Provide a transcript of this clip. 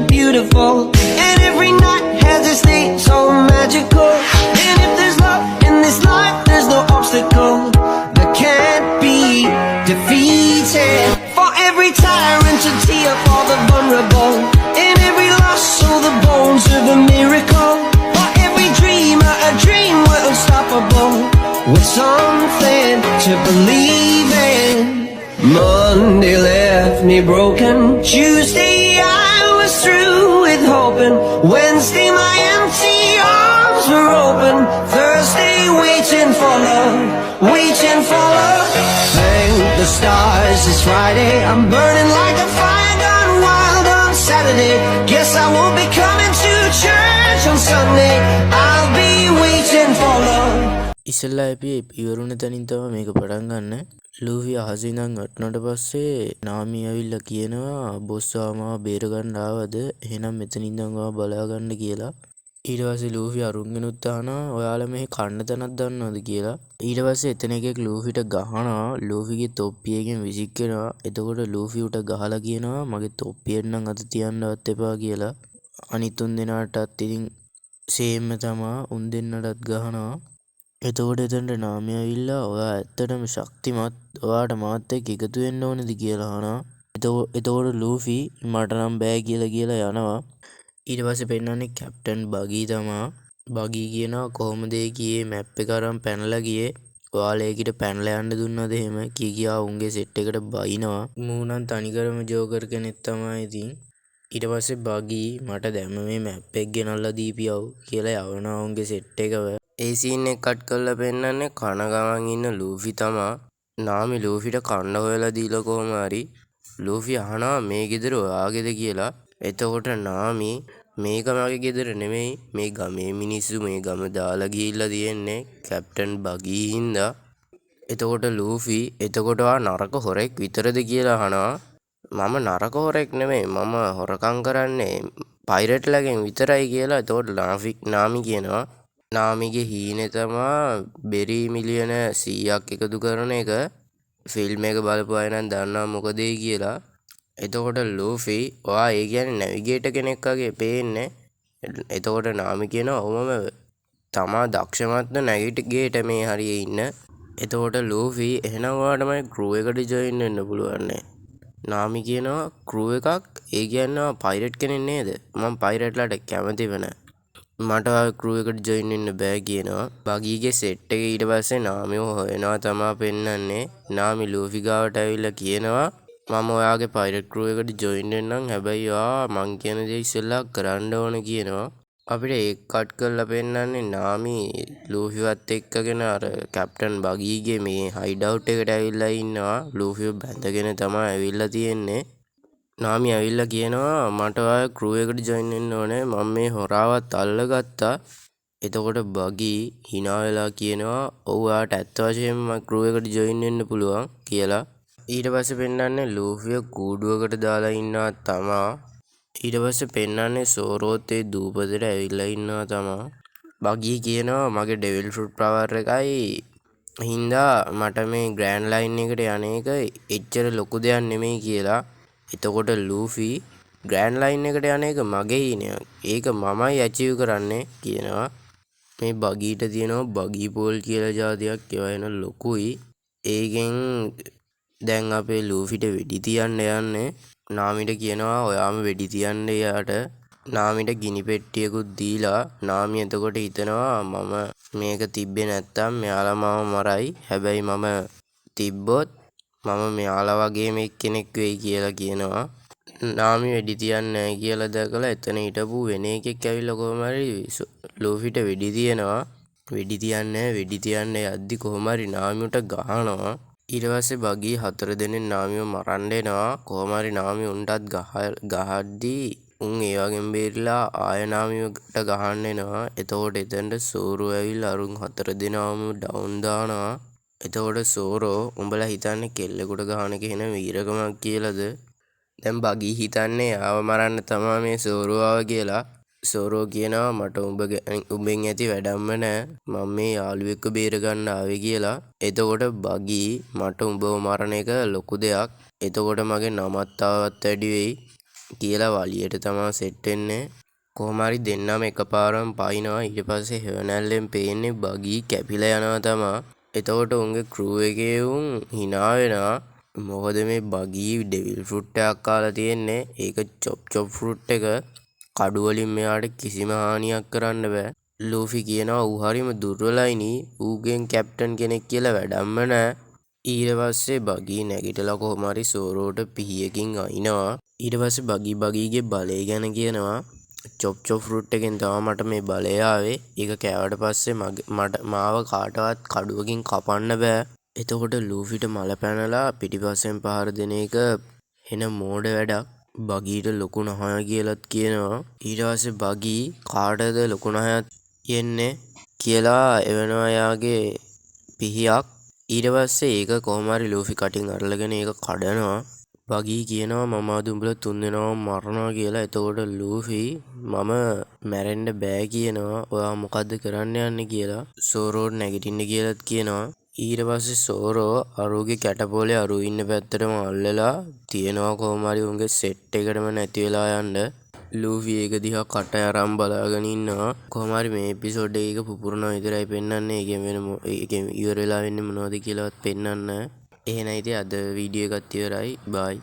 beautiful. And every night has its day so magical. And if there's love in this life, there's no obstacle that can't be defeated. For every tyrant to tear for the vulnerable. In every loss, so the bones of a miracle. For every dreamer, a dream we're unstoppable. With something to believe in. Monday left me broken. Tuesday I was through with hoping. Wednesday my empty arms were open. Thursday waiting for love, waiting for love. Thank the stars it's Friday. I'm burning like a fire gone wild on Saturday. Guess I won't be coming to church on Sunday. I'll be waiting for love. ඉස්සෙල්ලා අපි ඉවරුණ තැනින් තමයි මේක පටන් ගන්න. ලූෆි අහසේ ඉඳන් වැටුණාට පස්සේ නාමි ඇවිල්ලා කියනවා බොස් මාව බේර ගන්න ආවද, එහෙනම් මෙතන ඉඳන් ඔයා බලා ගන්න කියලා. ඊට පස්සේ ලූෆි අරුන්ගෙනුත් අහනවා ඔයාලා මෙහෙ කන්න තැනක් දන්නවද කියලා. ඊට පස්සේ එතන එකෙක් ලූෆිට ගහනවා, ලූෆිගේ තොප්පිය එකෙන් විසික් වෙනවා. එතකොට ලූෆි උට ගහලා කියනවා මගේ තොප්පියට නම් අත තියන්නවත් එපා කියලා. අනිත් තුන් දෙනාටත් ඉතින් සේම්ම තමා, උන් දෙන්නටත් ගහනවා. එතකොට එතනට නාමි ඇවිල්ලා ඔයා ඇත්තටම ශක්තිමත්, ඔයාට මාත් එක්ක එකතු වෙන්න ඕනේද කියලා අහනවා. එතකොට ලූෆි මට නම් බෑ කියලා කියලා යනවා. ඊට පස්සේ පෙන්නන්නේ කැප්ටන් බගී තමා. බගී කියනවා කොහොමද ඒ ගියේ මැප් එක අරන් පැනලා ගියේ, ඔයාලා ඒකිට පැනලා යන්න දුන්නද එහෙම කිය කියා උන්ගේ සෙට් එකට බයිනවා. මූ නම් තනිකරම ජෝකර් කෙනෙක් තමා ඉතින්. ඊට පස්සේ බගී මට දැම්ම මේ මැප් එක ගෙනල්ලා දීපියව් කියලා යවනවා උන්ගේ සෙට් එකව. ඒ සීන් එක කට් කරලා පෙන්නන්නේ කන ගමන් ඉන්න ලූෆි තමා. නාමි ලූෆිට කන්න හොයලා දීලා කොහොම හරි ලූෆි අහනවා මේ ගෙදර ඔයාගේද කියලා. එතකොට නාමි මේක මගේ ගෙදර නෙමෙයි, මේ ගමේ මිනිස්සු මේ ගම දාලා ගිහිල්ලා තියෙන්නේ කැප්ටන් බගී හින්දා. එතකොට ලූෆි එතකොට ඔයා නරක හොරෙක් විතරද කියලා අහනවා. මම නරක හොරෙක් නෙමෙයි, මම හොරකම් කරන්නේ පයිරට්ලගෙන් විතරයි කියලා එතකොට නාමි කියනවා. නාමිගේ හීනේ තමා බෙරි මිලියන 100ක් එකතු කරන එක. ෆිල්ම් එක බලපු අය නම් දන්නවා මොකද ඒ කියලා. එතකොට ලූෆි ඔයා ඒ කියන්නේ නැවිගේටර් කෙනෙක් වගේ පේන්නේ. එතකොට නාමි කියනවා ඔව් මම තමා දක්ෂමත්ම නැවිගේටර් මේ හරියේ ඉන්න. එතකොට ලූෆි එහෙනම් ඔයාට මගේ ක්‍රූ එකට ජොයින් වෙන්න පුළුවන් නේ. නාමි කියනවා ක්‍රූ එකක්, ඒ කියන්නේ ඔයා පයිරට් කෙනෙක් නේද? මං පයිරට්ලාට කැමතිම නෑ. මට ඔයාගේ ක්‍රූ එකට ජොයින් වෙන්න බෑ කියනවා. බගීගේ සෙට් එක ඊට පස්සේ නාමිව හොයනවා තමා පෙන්නන්නේ. නාමි ලූෆි ගාවට ඇවිල්ලා කියනවා මම ඔයාගේ පයිරට් ක්‍රූ එකට ජොයින් වෙන්නම්, හැබැයි ඔයා මං කියන දේ ඉස්සෙල්ලා කරන්න ඕන කියනවා. අපිට ඒක කට් කරලා පෙන්නන්නේ නාමි ලූෆිවත් එක්කගෙන අර කැප්ටන් බගීගේ මේ හයිඩ් අවුට් එකට ඇවිල්ලා ඉන්නවා. ලූෆිව බැඳගෙන තමා ඇවිල්ලා තියෙන්නේ. නාමි ඇවිල්ලා කියනවා මට ඔයාගේ ක්‍රූ එකට ජොයින් වෙන්න ඕනේ, මම මේ හොරාවත් අල්ලගත්තා. එතකොට බගී හිනා වෙලා කියනවා ඔව් ඔයාට ඇත්ත වශයෙන්ම මගේ ක්‍රූ එකට ජොයින් වෙන්න පුළුවන් කියලා. ඊට පස්සේ පෙන්නන්නේ ලූෆිව කූඩුවකට දාලා ඉන්නවා තමා. ඊට පස්සේ පෙන්නන්නේ සෝරෝත් ඒ දූපතට ඇවිල්ලා ඉන්නවා තමා. බගී කියනවා මගේ ඩෙවිල් ෆෘට් පවර් එකයි හින්දා මට මේ ග්‍රෑන්ඩ් ලයින් එකට යන එක එච්චර ලොකු දෙයක් නෙමෙයි කියලා. එතකොට ලූෆි ග්‍රෑන්ඩ් ලයින් එකට යන එක මගේ හීනයක්, ඒක මමයි ඇචීව් කරන්නේ කියනවා. මේ බගීට තියෙනවා බගී පෝල් කියලා ජාතියක්, ඒවා එන ලොකුයි. ඒකෙන් දැන් අපේ ලූෆිට වෙඩි තියන්න යන්නේ. නාමිට කියනවා ඔයාම වෙඩි තියන්න එයාට. නාමිට ගිනි පෙට්ටියකුත් දීලා නාමි එතකොට හිතනවා මම මේක තිබ්බේ නැත්තම් මෙයාලා මාව මරයි, හැබැයි මම තිබ්බොත් මම මෙයාලා වගේම එක්කෙනෙක් වෙයි කියලා කියනවා. නාමි වෙඩි තියන්නේ නෑ කියලා දැකලා එතන හිටපු වෙන එකෙක් ඇවිල්ලා කොහොම හරි ලූෆිට වෙඩි තියනවා. වෙඩි තියන්නේ නෑ, වෙඩි තියන්න යද්දි කොහොම හරි නාමිට ගහනවා. ඊට පස්සේ බගී 4 දෙනෙක් නාමිව මරන්න එනවා. කොහොම හරි නාමි උන්ටත් ගහද්දි උන් ඒ වගේම බේරිලා ආය නාමිවට ගහන්න එනවා. එතකොට එතනට සෝරෝ ඇවිල්ලා අරුන් 4 දෙනාම ඩවුන් දානවා. එතකොට සෝරෝ උඹලා හිතන්නේ කෙල්ලෙකුට ගහන එක එහෙන වීරකමක් කියලාද? දැන් බගී හිතන්නේ එයාව මරන්න තමා මේ සෝරෝ ආව කියලා. සෝරෝ කියනවා මට උඹෙන් ඇති වැඩක්ම නෑ, මං මේ යාළුවෙක්ව බේරගන්න ආවේ කියලා. එතකොට බගී මට උඹව මරන එක ලොකු දෙයක්, එතකොට මගේ නමත් තවත් වැඩි වෙයි. කියලා වලියට තමා සෙට් වෙන්නේ. කොහොම හරි දෙන්නම එකපාරම පයින්නවා. ඊට පස්සේ හෙවණැල්ලෙන් පේන්නේ බගී කැපිලා යනවා තමා. එතකොට උන්ගේ ක්‍රූ එකේ උන් හිනා වෙනවා. මොකද මේ බගී ඩෙවිල් ෆෘට් එකක් කාලා තියෙන්නේ. ඒක චොප් චොප් ෆෘට් එක. කඩු වලින් මෙයාට කිසිම හානියක් කරන්න බෑ. ලූෆි කියනවා ඌ හරිම දුර්වලයි නේ, ඌගෙන් කැප්ටන් කෙනෙක් කියලා වැඩක්ම නෑ. ඊට පස්සේ බගී නැගිටලා කොහොම හරි සෝරෝට පිහියකින් අයින්නවා. ඊට පස්සේ බගී බගීගේ බලය ගැන කියනවා. චොප් චොප් ෆෘට් එකෙන් තමයි මට මේ බලය ආවේ. ඒක කෑවට පස්සේ මට මාව කාටවත් කඩුවකින් කපන්න බෑ. එතකොට ලූෆිට මල පැනලා පිටිපස්සෙන් පහර දෙන එක හෙන මෝඩ වැඩක්. බගීට ලොකු නහය කියලත් කියනවා. ඊට පස්සේ බගී කාටද ලොකු නහයක් තියෙන්නේ කියලා එවනවා එයාගේ පිහියක්. ඊට පස්සේ ඒක කොහොම හරි ලූෆි කටින් අරලාගෙන ඒක කඩනවා. බගී කියනවා මම අද උඹලා තුන්දෙනාම මරනවා කියලා. එතකොට ලූෆි මම මැරෙන්න බෑ කියනවා. ඔයා මොකද්ද කරන්න යන්නේ කියලා. සෝරෝට නැගිටින්න කියලාත් කියනවා. ඊට පස්සේ සෝරෝ අරුගේ කැටපොලේ අරු ඉන්න පැත්තටම අල්ලලා තියෙනවා කොහොම හරි උන්ගේ සෙට් එකටම නැති වෙලා යන්න. ලූෆි ඒක දිහා කට අරන් බලාගෙන ඉන්නවා. කොහොම හරි මේ එපිසෝඩ් එක පුපුරනවා විතරයි පෙන්වන්නේ. ඒකෙන් වෙන ඒකෙන් ඉවර වෙලා වෙන්නේ මොනවද කියලාවත් පෙන්වන්නේ නැහැ. එහෙනම් ඉතින් අද වීඩියෝ එකත් ඉවරයි. බයි.